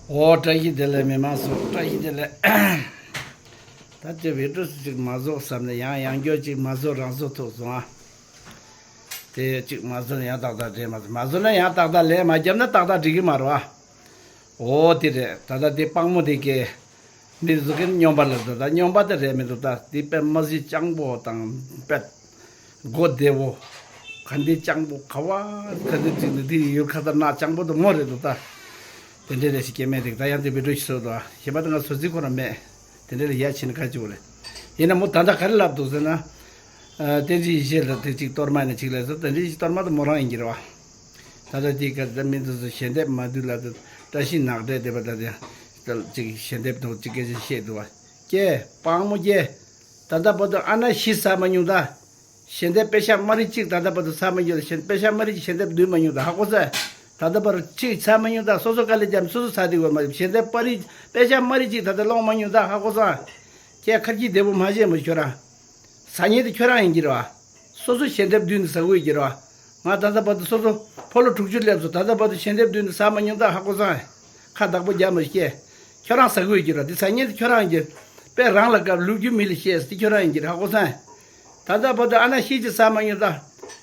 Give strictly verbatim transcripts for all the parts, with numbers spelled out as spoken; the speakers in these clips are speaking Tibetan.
ཨོ། བཀྲ་ཤིས་བདེ་ལེགས། མི་མང་ཚོ་བཀྲ་ཤིས་བདེ་ལེགས། ད་ཅི་བི་ཌི་ཡོ་ཅིག་མ་བཟོ་བསམ་ནས་ཡང་ཡང་བསྐྱར་ཅིག་མ་བཟོ་རང་བཟོ་ཐུབ་སོང་ཨ། དེ་ཅིག་མ་བཟོ་ན་ཡང་ཏག་ཏག་འགྲིག་མ་སོང་། མ་བཟོ་ན་ཡང་ཏག་ཏག་ལན་མ་བརྒྱབ་ན་ཏག་ཏག་འགྲིག་གི་མ་རེད་བ། ཨོ་དེ་རེད། ད་ལྟ་དེ་སྤང་མོ་དེ་གས་མི་བཟོ་མཁན་སྨྱོན་པ་ལ་ད་ལྟ་སྨྱོན་པ་དེ་རེད་མི་འདུག་ད་དེ་དཔེ་མ་གཞི་སྤྱང་པོ་དང་དཔེ་སྒོ་བདེ་བོ། ག་འདྲའི་སྤྱང་པོ་ག་བ་ག་འདྲའི་ཅིག་འདུག་དེ་ཡུལ་ཁ་ཏ་ན་སྤྱང་པོ་དེ་མོ་རེད་འདུག་ད། དེ་འདྲའི་རེ་ཞིག་སྐྱེ་མེད་རེད། ད་ཡང་དེ་བི་ཌི་ཡོ་ཞིག་བཟོ་འདུག་ཞེས་པ་དང་ང་བཟོ་རྩིས་ཁོ་རང་མེད། དེ་འདྲ་ལ་ཡ་ཕྱིན་ཁ་ཅིག་རེད། ཡིན་ན་མོ་ད་ལྟ་ག་རེ་ལབ་འདུག་ཟེར་ན། ཨ། བསྟན་འཛིན་ཡེ་ཤེས་ལ་དེ་གཅིག་གཏོར་མ་ནས་གཅིག་ལས་ཟེར། བསྟན་འཛིན་ཡེ་ཤེས་གཏོར་མ་དེ་མོ་རང་ཡིན་གྱི་རེད་བ། ད་ལྟ་དེའི་སྐབས་ད་མི་འདི་ཚོ་ཞལ་འདེབས་མ་བསྡུས་ལ་དེ་བཀྲ་ཤིས་ནག་འདྲས་དེ་བ་ད་དེ་གཅིག་ཞལ་འདེབས་དང་གཅིག་སྐད་ཆ་བཤད་འདུག་བ། ཀྱེ་སྤང་མོ་ཀྱེ། ད་ལྟ་བར་དུ་ཨ་ན་ཤི་ཟ་མ་མྱོང་ད། ཞལ་འདེབས་པེ་ཤ་མ་རི་གཅིག་ད་ལྟ་བར་དུ་ཟ་མ་མྱོང་། ཞལ་པེ་ཤ་མ་རི་གཅིག་ཞལ་འདེབས་བསྡུས་མ་མྱོང་ད། ཧ་གོ་སོང་། ད་ལྟ་བར་གཅིག་ཟ་མ་མྱོང་ད། སོ་སོ་དཀའ་ལས་བརྒྱབ་སོ་སོ་ཟ་དེ་གོ་མ་རེད། ཞལ་འདེབས་པ་རི་པེ་ཤ་མ་རི་གཅིག་ད་ལྟ་སློང་མ་མྱོང་ད། ཧ་གོ་སོང་། ཁྱེད་ཁར་གྱིས་བདེ་པོ་མ་བྱས་མོ་ཁྱོད་རང་། ཟ་མཁན་དེ་ཁྱོད་རང་ཡིན་གྱི་རེད་བ། སོ་སོ་ཞལ་འདེབས་བསྡུས་ནས་ཟ་དགོས་ཀྱི་རེད་བ། ང་ད་ལྟ་བར་དུ་སོ་སོ་ཕོ་ལོ་དྲུག་ཅུ་སླེབས་སོང་། ད་ལྟ་བར་དུ་ཞལ་འདེབས་བསྡུས་ནས་ཟ་མ་མྱོང་ད། ཧ་གོ་སོང་། ཁ་བདག་པོ་རྒྱག་མ་ཤེས། ཁྱོད་རང་ཟ་དགོས་ཀྱི་རེད། དེ་ཟ་མཁན་དེ་ཁྱོད་རང་ཡིན་གྱི། དཔེ་རང་ལ་དགའ་ལུག་རྒྱུ་མི་ལ་བཤད་དེ་ཁྱོད་རང་ཡིན་གྱི་རེད། ཧ་གོ་སོང་། ད་ལྟ་བར་དུ་ཨ་ན་ཤི་གཅིག་ཟ་མ་མྱོང་ད།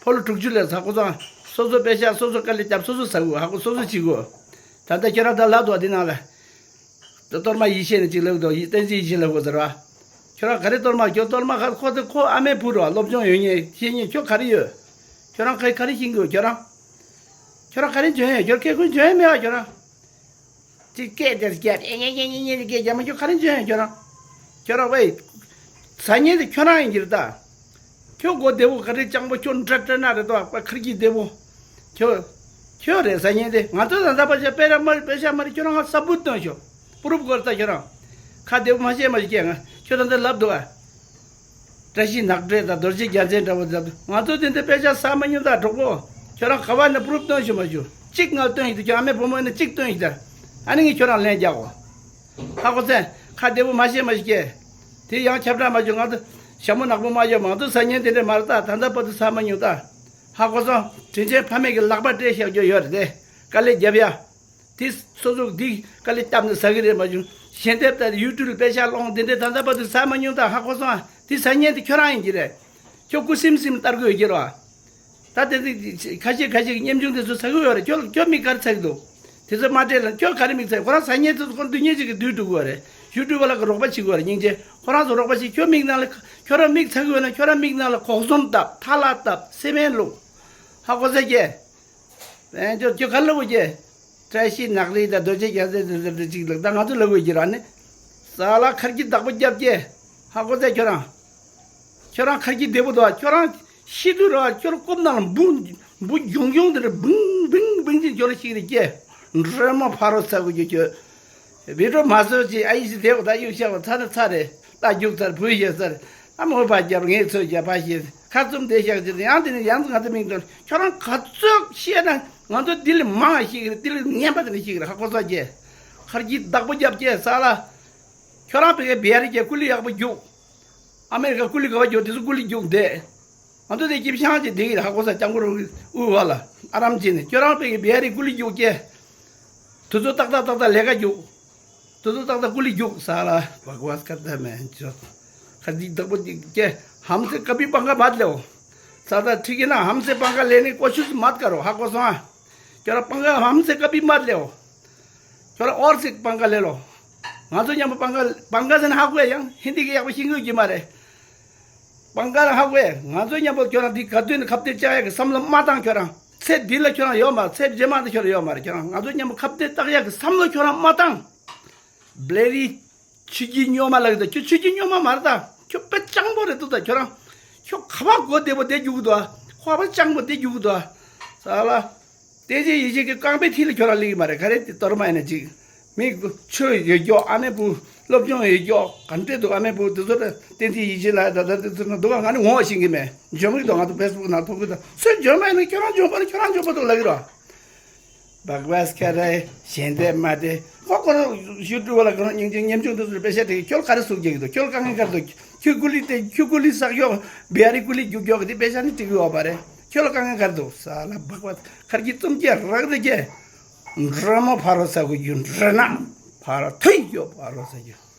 ཕོ་ལོ་དྲུག་ཅུ་སླེབས་སོང་། ཧ་གོ་སོང་། སོ་སོ་པེ་ཤ་སོ་སོ་དཀའ་ལས་བརྒྱབ་སོ་སོ་ཟ་དགོས། ཧ་གོ་སོ་སོ་བྱེད་དགོས། ད་ལྟ་ཁྱོད་རང་ད་ལབ་འདུག་བ་དེ་ནང་ལ། ད་གཏོར་མ་ཡེ་ཤེས་ནས་གཅིག་ལབ་འདུག་ཡེ་བསྟན་འཛིན་ཡེ་ཤེས་ལབ་དགོས་ཟེར་བ། ཁྱོད་རང་ག་རེ་གཏོར་མ། ཁྱོད་གཏོར་མ་ག་ཁོ་དེ་ཁོ་ཨ་མའི་བུ་རེད་བ། སློབ་སྦྱོང་ཡོད་མཁན་ཤེས་མཁན་ཁྱོད་ག་རེ་ཡོད། ཁྱོད་རང་ག་ག་རེ་ཤེས་ཀྱི་ཡོད་ཁྱོད་རང་། ཁྱོད་རང་ག་རེ་འཇོན་ཡོད། ཁྱོད་སྐད་ཁུངས་འཇོན་ཡོད་མེད་བ་ཁྱོད་རང་། ཅིག་སྐད་དེ་སྐད་ཨེ་ཉེ་ཉེ་ཉེ་ཉེ་སྐད་རྒྱབ་མ་ཁྱོད་ག་རེ་འཇོན་ཡོད་ཁྱོད་རང་། ཁྱོད་རང་ཝེ། ཟ་མཁན་དེ་ཁྱོད་རང་ཡིན་གྱི་རེད་ད། ཁྱོད་མགོ་བདེ་པོ་ག་རེ་སྤྱང་པོ་ཁྱོད་འདྲ་སྤྲད་ན་རེད་དོ། ཁར་གྱིས་བདེ་པོ། ཁྱོད། ཁྱོད་རེད་ཟ་མཁན་དེ། ང་ཚོ་ད་ལྟ་བར་ཆ་པེ་ར་མ་རི་པེ་ཤ་མ་རི་ཁྱོད་རང་ང་ས་བུད་བཏང་ཤོག་པུ་རུབ་དགོས་རེད་ད་ཁྱོད་རང་། ཁ་བདེ་པོ་མ་བཤད་མ་ཤེས་ང་ཁྱོད་ད་ལྟ་ལབ་འདུག་ཨ། བཀྲ་ཤིས་ནག་འདྲས་དང་རྡོ་རྗེ་རྒྱལ་མཚན་འདྲ་བོ་ལབ་འདུག་ང་ཚོ་དེ་འདྲ་པེ་ཤ་ཟ་མ་མྱོང་ད་གྲོགས་པོ། ཁྱོད་རང་ག་བ་ནས་པུ་རུབ་བཏང་ཤོག་མ་ཤོག་གཅིག་ང་བཏོན་ཡིན་དུ་ཁྱོད་ཨ་མའི་བུ་མོ་ནས་གཅིག་བཏོན་ཡིན་ད། ཨ་ནི་ངས་ཁྱོད་རང་ལན་རྒྱག་གོ། ཧ་གོ་སོང་། ཁ་བདེ་པོ་མ་བཤད་མ་ཤེས་ཀྱེ། དེ་ཡང་ཁྱབ་བསྒྲགས་མ་བྱུང་། ང་ཚོ་ཞྭ་མོ་ནག་པོ་མ་ཡོད། ང་ཚོ་ཟ་མཁན་དེ་འདྲས་མ་རེད་ད། ད་ལྟ་བར་དུ་ཟ་མ་མྱོང་ད། ཧ་གོ་སོང་། དྲིན་ཆེན་ཕ་མེས་ཀྱི་ལག་པ་སྤྲད་བཞག་རྒྱུ་ཡོད་རེད་དེ། དཀའ་ལས་རྒྱབ་ཡ། དེ་སོ་སོ་འདི་དཀའ་ལས་བརྒྱབ་ནས་ཟ་གི་རེད་མ་བྱུང་། ཞལ་འདེབས་ད་ཡུ་ཊུབ་པེ་ཤ་སློང་དེ་འདྲས་ད་ལྟ་བར་དུ་ཟ་མ་མྱོང་ད། ཧ་གོ་སོང་ཨ། དེ་ཟ་མཁན་དེ་ཁྱོད་རང་ཡིན་གྱི་རེད། ཁྱོད་སྐུ་སིམ་སིམ་ལྟ་དགོས་ཀྱི་རེད་བ། ད་དེ་དེ་ཁ་ཤས་ཁ་ཤས་ཀྱི་ཉམ་ཆུང་དེ་ཚོ་ཟ་གི་ཡོད་རེད། ཁྱོད་ཁྱོད་མིག་ག་རེ་ཚ་གི་འདུག་དེ་ཚོ་མ་སྤྲད་ལ་ཁྱོད་ག་རེ་མིག་ཚ་གི། ཁོ་རང་ཟ་མཁན་དེ་ཚོ་ཁོ་སྡུག་བསྔལ་ཅིག་གི་བསྡུས་འགྲོ་གི་ཡོད་རེད། ཡུ་ཊུབ་པ་ལ་གི་རོགས་པ་བྱེད་དགོས་རེད། སྙིང་རྗེ། ཁོ་རང་ཚོ་རོགས་པ་བྱེད། ཁྱོད་མིག་ནང་ལ་ཁྱོད་རང་མིག་ཚ་གི་ཡོད་ན་ཁྱོད་རང་མིག་ནང་ལ་གོག་ཟོམ་བཏབ། ཐལ་བ་བཏབ། སེ་བན་བླུགས། ཧ་གོ་ས་ཀྱེ། ཨེ་ཁྱོད་ཁྱོད་ག་རེ་ལབ་དགོས་ཀྱེ། བཀྲ་ཤིས་ནག་རིལ་དང་རྡོ་རྗེ་རྒྱལ་མཚན་དེ་ཚོ་དེ་གཅིག་ལ་ད་ང་ཚོ་ལབ་དགོས་ཀྱི་ར་ནི། ས་ལ་ཁར་གྱིས་བདག་པོ་རྒྱབ་ཀྱེ། ཧ་གོ་ས་ཁྱོད་རང་། ཁྱོད་རང་ཁར་གྱིས་བདེ་པོ་འདུག་ཁྱོད་རང་ཤི་དུས་ར་ཁྱོད་རྐུབ་ནང་ལ་འབུ་འབུ་གྱོང་གྱོང་དེ་འདྲ་བིང་བིང་བིང་ཅིག་ཁྱོད་རང་ཤི་རེད་ཀྱེ། འདྲེ་མོ་ཕ་རོ་ཚ་གུ་རྒྱུ་ཁྱོད། བི་ཌིའོ་མ་བཟོ་ཅིག་ཨ་ཡི་ཞིག་དེ་བ་ད་གཡུག་བཤགས་པ་ཚ་ནི་ཚ་རེད། རྟ་རྒྱུག་ཚར་བུ་ཡེ་ཚར། ཨ་མོ་བ་རྒྱབ་ངས་ཚོས་རྒྱབ་པ་ཞེས་ཁ་བཙུམ་བསྡད་བཞག་ཅིག་ཡང་དེ་ནས་ཡང་ང་ཚོ་མིང་དོན་ཁྱོད་རང་ག་ཚོད་བཤད་ན་ང་ཚོ་འདི་ལས་མང་ཞིག་རེད། འདི་ལས་ངན་པ་དེ་འདྲ་ཞིག་རེད། ཧ་གོ་སོང་ཀྱེ། ཁར་གྱིས་བདག་པོ་རྒྱབ་ཀྱེ་ས་ལ། ཁྱོད་རང་བོད་སྐད་བེ་རི་ཀྱེ་ཀུ་ལི་ཡག་པོ་རྒྱུག་ཨ་མེ་རི་ཀ་ཀུ་ལི་ག་བ་རྒྱུག་དེ་ཚོ་ཀུ་ལི་རྒྱུག་བསྡད། ང་ཚོ་དེ་སྐྱིད་ཤང་ཅིག་བསྡད་ཀྱི་རེད། ཧ་གོ་ས་སྐྱབས་མགོན་རུ་དབུ་བ་ལ་ཨ་རམ་ཅིག་ནས་ཁྱོད་རང་བོད་སྐད་བེ་རི་ཀུ་ལི་རྒྱུག་ཀྱེ། དུ་ཚོད་ཏག་ཏག་ཏག་ཏག་ལས་ཀ་རྒྱུག་དུ་དུ་ཏག་ཏག་ཀུ་ལི་རྒྱུག་ས་ལ་བག་བ་སྐར་ད་མེན་ཅོ། ཁ་ཅིག་བདག་པོ་ཅིག་ཀྱེ། ཧམ་སེ་ཀ་པི་པང་ཀ་མ་ལེའོ། ས་ད་ཁྲི་གི་ན་ཧམ་སེ་པང་ཀ་ལེ་ནི་ཀོ་ཤུ་སི་མ་ཀ་རོ། ཧ་གོ་སོང་ཨ། ཁྱོད་རང་པང་ཀ་ཧམ་སེ་ཀ་པི་མ་ལེའོ། ཁྱོད་རང་ཨོར་སི་པང་ཀ་ལེ་ལོ། ང་ཚོ་མཉམ་པོ་པང་ཀ་པང་ཀ་ཟེར་ན་ཧ་གོ་ཡ། ཡང་ཧིན་དི་གི་ཡག་པོ་ཤེས་ཀྱི་མ་རེད། པང་ཀ་ལ་ཧ་གོ་ཡ། ང་ཚོ་མཉམ་པོ་ཁྱོད་རང་འདི་ག་དུས་ནས་ཁ་གཏད་བཅག་ཡ་གི་བསམ་བློ་མ་བཏང་། ཁྱོད་རང་ཚེ་འདི་ལ་ཁྱོད་རང་ཡོད་མ་རེད། ཚེ་རྗེས་མ་དེ་ཁྱོད་རང་ཡོད་མ་རེད། ཁྱོད་རང་ང་ཚོ་མཉམ་པོ་ཁ་གཏད་བཏགས་ཡག་གི་བསམ་བློ་ཁྱོད་རང་མ་བཏང་། བླེ་རི། ཆུ་རྒྱུས་སྨྱོན་མ་ལགས་ད། ཁྱོད་ཆུ་རྒྱུས་སྨྱོན་མ་མ་རེད་ད། ཁྱོད་དཔེ་སྤྱང་པོ་རེད་འདུག་ད་ཁྱོད་རང་། ཁྱོད་ག་བ་མགོ་བདེ་པོ་བསྡད་རྒྱུག་གི་འདུག་ཨ། ཁོ་བ་སྤྱང་པོ་བསྡད་རྒྱུག་གི་འདུག་ཨ། ས་ལ། བསྟན་འཛིན་ཡེ་ཤེས་ཀྱི་རྐང་པའི་མཐིལ་ལ་ཁྱོད་རང་སླེབས་ཀྱི་མ་རེད། ག་རེ་དེ་གཏོར་མ་ཡིན་ན་ཅིག་མི་ཆོས་ཡོད་ཀྱོག་ཨ་མའི་བུ། སློབ་སྦྱོང་ཡོད་ཀྱོག་ག་འདྲས་འདུག་ཨ་མའི་བུ་དེ་ཚོ་ལ་བསྟན་འཛིན་ཡེ་ཤེས་ལ་ད་ལྟ་དེ་ཚོ་ན་འདུག་ག་ང་ནི་ངོ་བ་ཤེས་ཀྱི་མེད། འཇོན་མི་འདུག་ང་ཚོ་ཕེ་སི་བུག་ནང་ཐོག་གི་ད་སུས་འཇོན་མ་ཡིན་ན་ཁྱོད་རང་འཇོན་པ་ནི་ཁྱོད་རང་འཇོན་པ་འདུག་ལབ་ཀྱི་རོ། བག་བས་ཁ་རེ་ཞལ་འདེབས་མ་དེ་ཁོ་ཁོ་རང་ཡུ་ཊུབ་ལ་ཁོ་རང་སྙིང་རྗེ་ཉམ་ཆུང་དེ་ཚོར་དཔེ་ཆ་དྲིས་ཁྱོད་ག་རེ་ཟུག་རྒྱག་གི་འདུག་ཁྱོད་དཀའ་ངལ་ག་རེ་འདུག་ཁྱོད་ཀུ་ལི་དེ་ཁྱོད་ཀུ་ལི་བསགས་ཡོག་བེ་ཨ་རི་ཀུ་ལི་རྒྱུག་ཡོག་གི་དེ་དཔེ་ཆ་ནི་དྲིས་གི་ཡོག་པ་རེད། ཁྱོད་ལ་དཀའ་ངལ་ག་རེ་འདུག་ས་ལ་བག་བས་ཁར་གྱི་རྩོམ་སྐྱེ་རག་དེ་སྐྱེ། འདྲེ་མོ་ཕ་རོ་ས་གུ་རྒྱུ་འདྲེ་ན། ཕར་ལ་ཐིག་ཡོད་པ་ལོ་ཟེར་རྒྱུ།